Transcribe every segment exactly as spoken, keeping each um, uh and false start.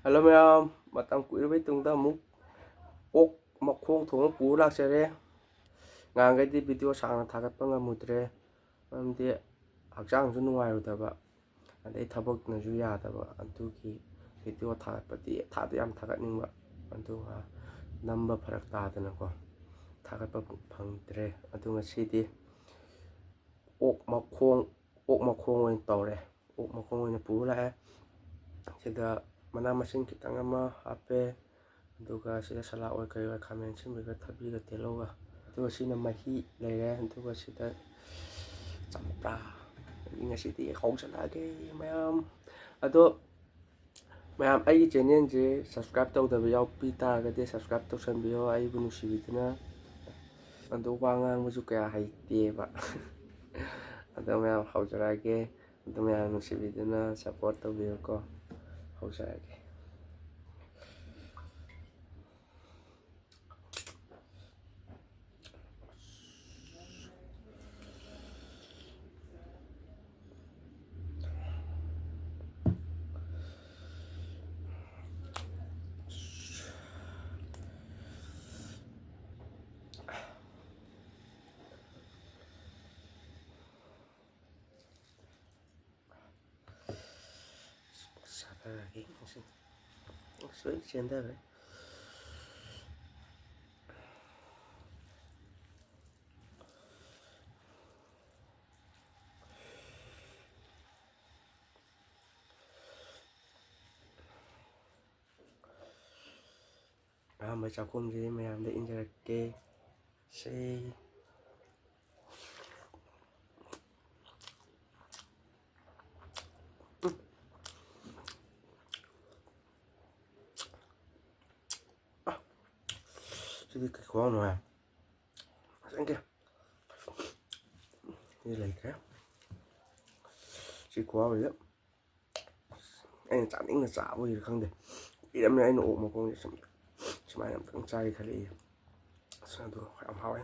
Hello ꯃꯌꯥꯝ, ꯃꯇꯝ ꯀꯨꯏꯔꯕꯩ ꯇꯨꯡꯗ ꯑꯃꯨꯛ ꯑꯣꯛ ꯃꯈꯣꯡ ꯊꯣꯡꯕ ꯄꯨꯔ ꯂꯥꯛꯆꯔꯦ꯫ ꯉꯍꯥꯟꯈꯩꯗꯤ video ꯁꯥꯡꯅ ꯊꯥꯒꯠꯄ ꯉꯝꯃꯨꯗ꯭ꯔꯦ, ꯃꯔꯝꯗꯤ ꯍꯛꯆꯥꯡꯁꯨ ꯅꯨꯡꯉꯥꯏꯔꯨꯗꯕ, ꯑꯗꯩ ꯊꯕꯛꯅꯁꯨ ꯌꯥꯗꯕ, ꯑꯗꯨꯒꯤ video ꯊꯥꯒꯠꯄꯗꯤ ꯊꯥꯗꯤ ꯌꯥꯝ ꯊꯥꯒꯠꯅꯤꯡꯕ, ꯑꯗꯨꯒ ꯅꯝꯕ ꯐꯔꯛ ꯇꯥꯗꯅꯀꯣ ꯊꯥꯒꯠꯄ ꯐꯪꯗ꯭ꯔꯦ꯫ ꯑꯗꯨ ꯉꯁꯤꯗꯤ ꯑꯣꯛ ꯃꯈꯣꯡ, ꯑꯣꯛ ꯃꯈꯣꯡ ꯑꯣꯏꯅ ꯇꯧꯔꯦ꯫ ꯑꯣꯛ ꯃꯈꯣꯡ ꯑꯣꯏꯅ ꯄꯨꯔ ꯂꯥꯛꯑꯦ꯫ ꯁꯤꯗ ꯃꯅꯥ ꯃꯁꯤꯡ ꯈꯤꯇꯪ ꯑꯃ ꯍꯥꯞꯄꯦ, ꯑꯗꯨꯒ ꯁꯤꯗ ꯁꯂꯥꯗ ꯑꯣꯏ ꯀꯔꯤ ꯑꯣꯏ, ꯈꯥꯃꯦꯟ ꯑꯁꯤꯟꯕꯤꯒ ꯊꯕꯤꯒ ꯇꯤꯜꯍꯧꯒ, ꯑꯗꯨꯒ ꯁꯤꯅ ꯃꯍꯤ ꯂꯩꯔꯦ, ꯑꯗꯨꯒ ꯁꯤꯗ ꯆꯝꯄ꯭ꯔꯥ, ꯑꯩ ꯉꯁꯤꯗꯤ ꯍꯧꯖꯜꯂꯛꯑꯒꯦ ꯃꯌꯥꯝ꯫ ꯑꯗꯣ ꯃꯌꯥꯝ, ꯑꯩꯒꯤ channelꯁꯦ subscribe ꯇꯧꯗꯕ ꯌꯥꯎꯕꯤ ꯇꯥꯔꯒꯗꯤ subscribe ꯇꯧꯁꯟꯕꯤꯌꯣ, ꯑꯩꯕꯨ ꯅꯨꯡꯁꯤꯕꯤꯗꯨꯅ꯫ ꯑꯗꯣ ꯋꯥ ꯉꯥꯡꯕꯁꯨ ꯀꯌꯥ ꯍꯩꯇꯦꯕ꯫ ꯑꯗꯣ ꯃꯌꯥꯝ ꯍꯧꯖꯔꯛꯑꯒꯦ꯫ ꯑꯗꯣ ꯃꯌꯥꯝ ꯅꯨꯡꯁꯤꯕꯤꯗꯨꯅ support ꯇꯧꯕꯤꯌꯨꯀꯣ꯫ ꯍꯧꯖꯔꯛꯑꯒꯦ꯫ ꯆꯥꯊꯔꯒꯦ ꯉꯁꯤ꯫ ꯑꯁ, ꯂꯣꯏ ꯆꯦꯟꯊꯈ꯭ꯔꯦ꯫ ꯑꯍꯥꯟꯕ ꯆꯥꯛꯈꯨꯝꯁꯤꯗꯤ ꯃꯌꯥꯝꯗ ꯏꯟꯖꯔꯛꯀꯦ꯫ ꯁꯦ꯫ ꯁꯤꯗꯤ ꯀꯩ ꯈꯨꯍꯥꯎꯅꯣ ꯍꯥꯏ꯫ ꯐꯖꯅ ꯁꯤ ꯂꯩꯈ꯭ꯔꯦ꯫ ꯁꯤ ꯈꯨꯍꯥꯎꯁꯤꯗ ꯑꯩꯅ ꯆꯥꯅꯤꯡꯅ ꯆꯥꯕꯒꯤꯔ ꯈꯪꯗꯦ, ꯀꯨꯏꯔꯕꯅꯦ ꯑꯩꯅ ꯑꯣꯛ ꯃꯈꯣꯡꯁꯦ ꯁꯨꯝ ꯁꯨꯃꯥꯏꯅ ꯑꯝꯇꯪ ꯆꯥꯒꯦ ꯈꯜꯂꯛꯏꯁꯦ꯫ ꯑꯁ, ꯑꯗꯨ ꯌꯥꯝ ꯍꯥꯎꯋꯦ꯫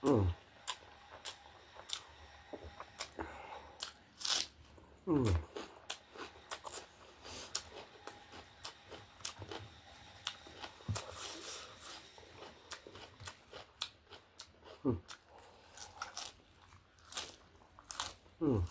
ꯎꯝ꯫ ꯎꯝ꯫ ꯎꯝ꯫ ꯎꯝ꯫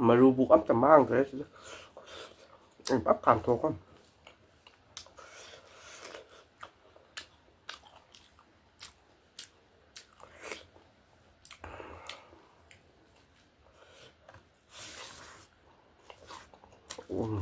ꯃꯔꯨꯕꯨ ꯑꯝꯇ ꯃꯥꯡꯗ꯭ꯔꯦ ꯁꯤꯗ꯫ ꯑꯩ ꯄꯨꯂꯞ ꯀꯥꯝꯊꯣꯛꯈ꯭ꯔꯣ꯫ ꯎꯝ꯫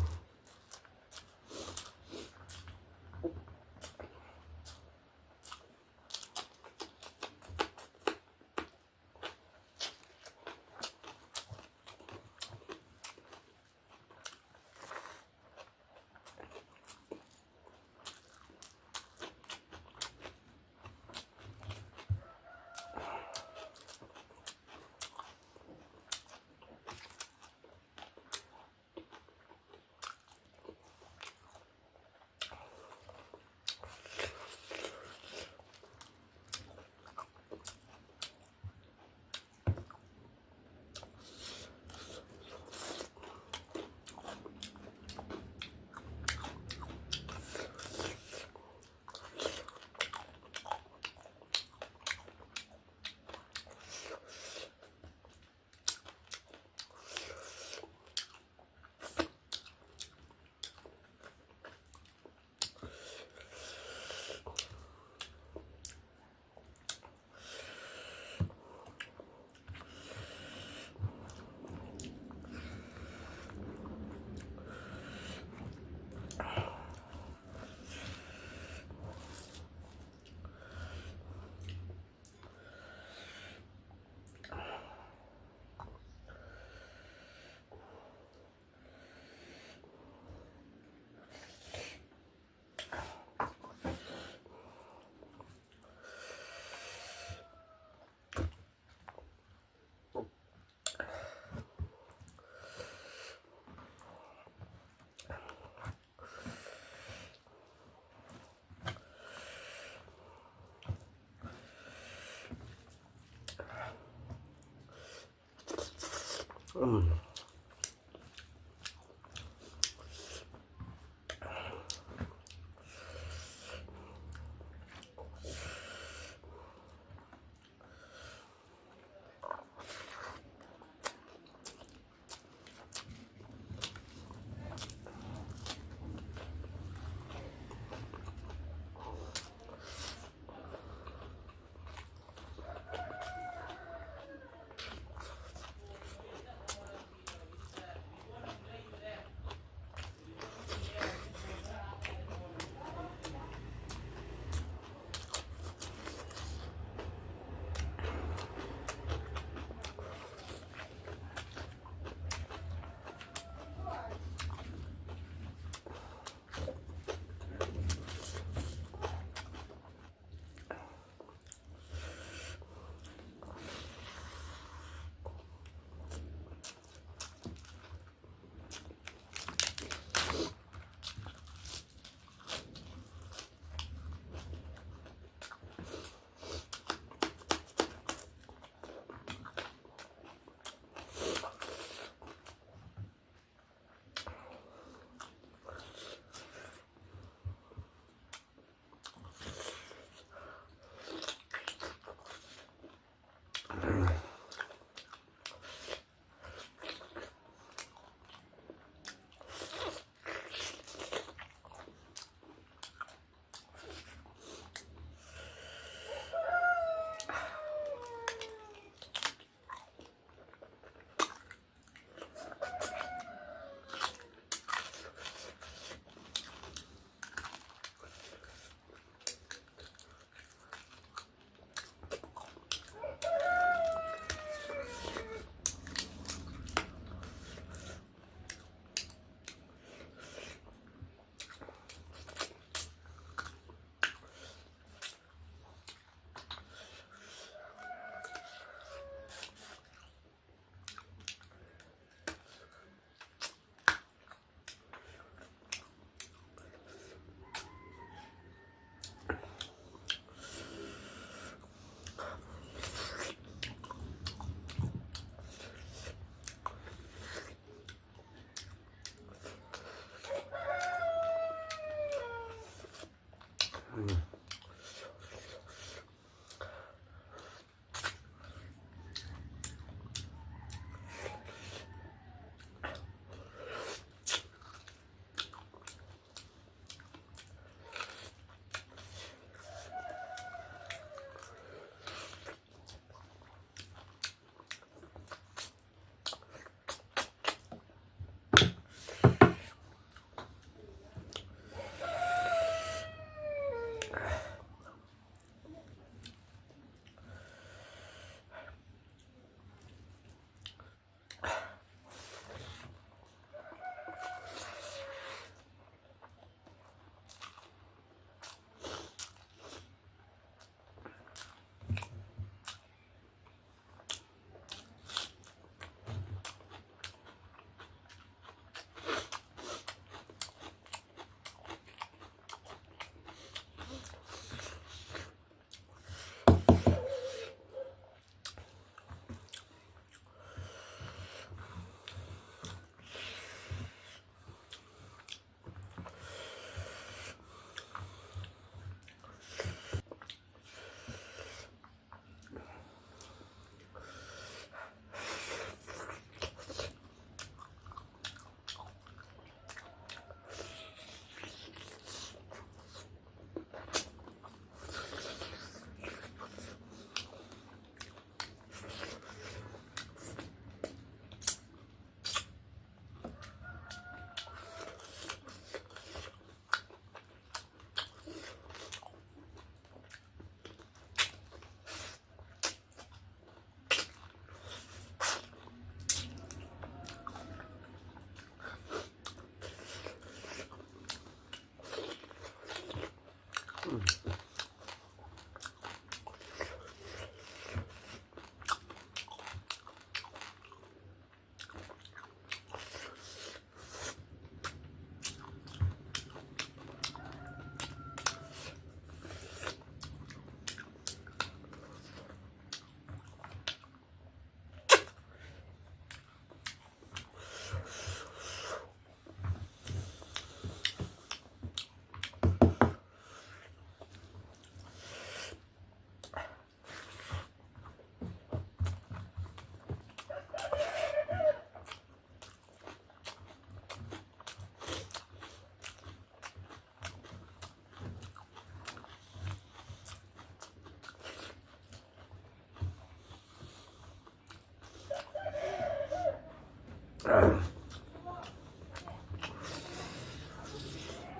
ꯎꯝ꯫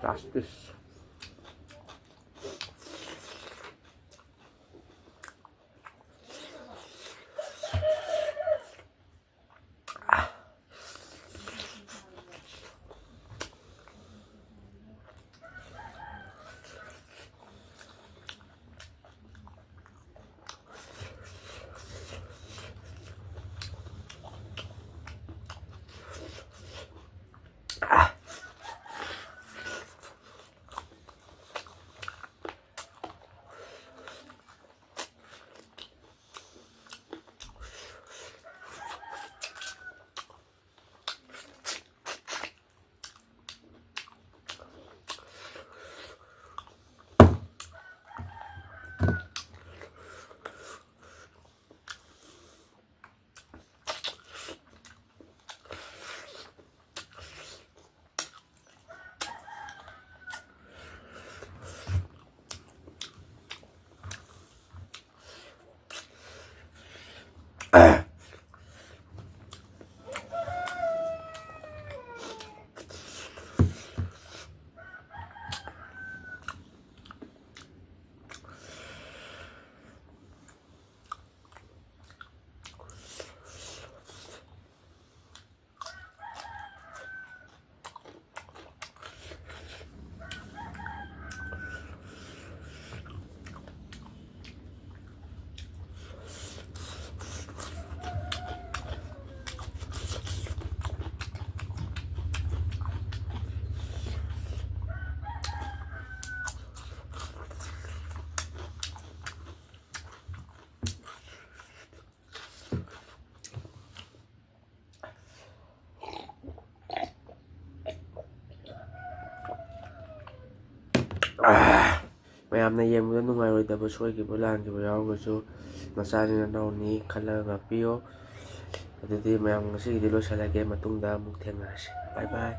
Last piece. ꯃꯌꯥꯝꯅ ꯌꯦꯡꯕꯗ ꯅꯨꯡꯉꯥꯏꯔꯣꯏꯗꯕ, ꯁꯣꯏꯈꯤꯕ ꯂꯥꯟꯈꯤꯕ ꯌꯥꯎꯔꯒꯁꯨ, ꯅꯆꯥꯅꯤ ꯅꯅꯥꯎꯅꯤ ꯈꯜꯂꯒ ꯉꯥꯛꯄꯤꯌꯣ꯫ ꯑꯗꯨꯗꯤ ꯃꯌꯥꯝ, ꯉꯁꯤꯒꯤꯗꯤ ꯂꯣꯏꯁꯤꯜꯂꯒꯦ, ꯃꯇꯨꯡꯗ ꯑꯃꯨꯛ ꯊꯦꯡꯅꯔꯁꯤ꯫ ꯕꯥꯏ ꯕꯥꯏ꯫